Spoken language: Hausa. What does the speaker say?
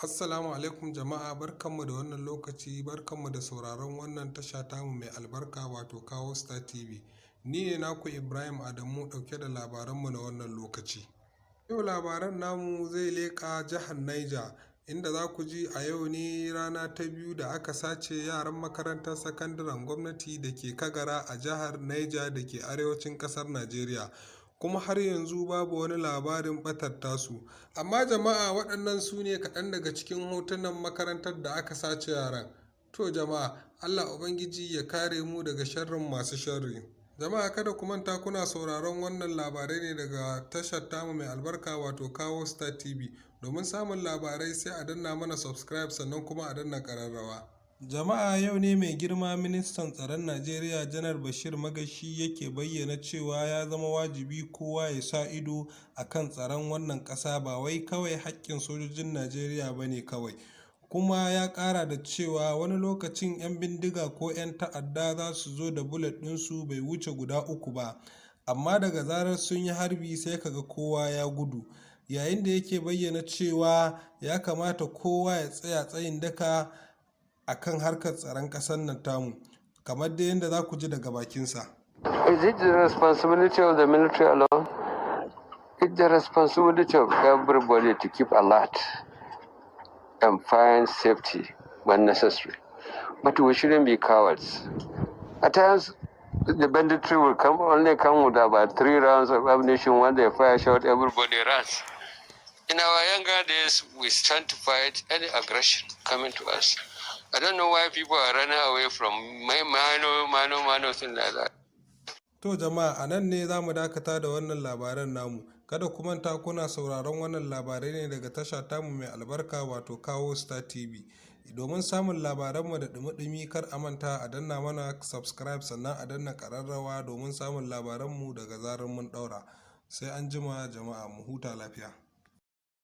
Assalamu alaikum jama'a, barkanmu da wannan lokaci, barkanmu da sauraron wannan tasha tamu mai albarka, wato Kawo Star TV. Ni ne naku Ibrahim Adamu, ɗauke da labaranmu na wannan lokaci. Yau labaran namu zai leƙa jihar Niger, inda za ku ji a yau ne rana ta biyu da aka sace yaran makarantar sakandaren gwamnati da ke Kagara a jihar Niger da ke arewacin ƙasar Najeriya. Kuma har yanzu babu wani labarin ɓatar tasu. Amma jama'a, waɗannan su ne kaɗan daga cikin hotunan makarantar da aka sace yaran. To jama'a, Allah Ubangiji ya kare mu daga sharrin masu sharri. Jama'a, kada ku manta kuna sauraron wannan labarai ne daga tashar tamu mai albarka, wato Kawo Star TV. Domin samun labarai, sai a danna mana subscribe, sannan kuma a danna ƙararrawa. Jama'a, yau ne mai girma ministan tsaron Najeriya, Janar Bashir Magashi, yake bayyana cewa ya zama wajibi kowa ya sa ido a kan tsaron wannan ƙasa, ba wai kawai haƙƙin sojojin Najeriya ba ne kawai. Kuma ya ƙara da cewa wani lokacin 'yan bindiga ko 'yan ta'adda za su zo da bullet ɗinsu bai wuce guda uku ba, amma daga zarar sun yi harbi sai kaga kowa ya gudu. Yayin da yake bayyana cewa ya kamata kowa ya tsaya tsayin daka a kan harkar tsaron ƙasar nan tamu, kamar dai yadda za ku ji daga bakinsa. Is it the responsibility of the military alone? It's the responsibility of everybody to keep alert and find safety when necessary. But we shouldn't be cowards. At times, the banditry will come only come with about three rounds of ammunition. When they fire shot, everybody runs. In our younger days, we stand to fight any aggression coming to us. I don't know why people are running away from minor, minor, minor things like that. To jama'a, a nan ne za mu dakata da wannan labaran namu. Kada ku manta kuna sauraron wannan labarai ne daga tasha tamu mai albarka, wato Kawo Star TV. Domin samun labaranmu da ɗumi-ɗumi, kar a manta a danna mana subscribe, sannan a danna ƙararrawa domin samun labaranmu daga zarar mun ɗaura. Sai an jima jama'a, mu huta lafiya.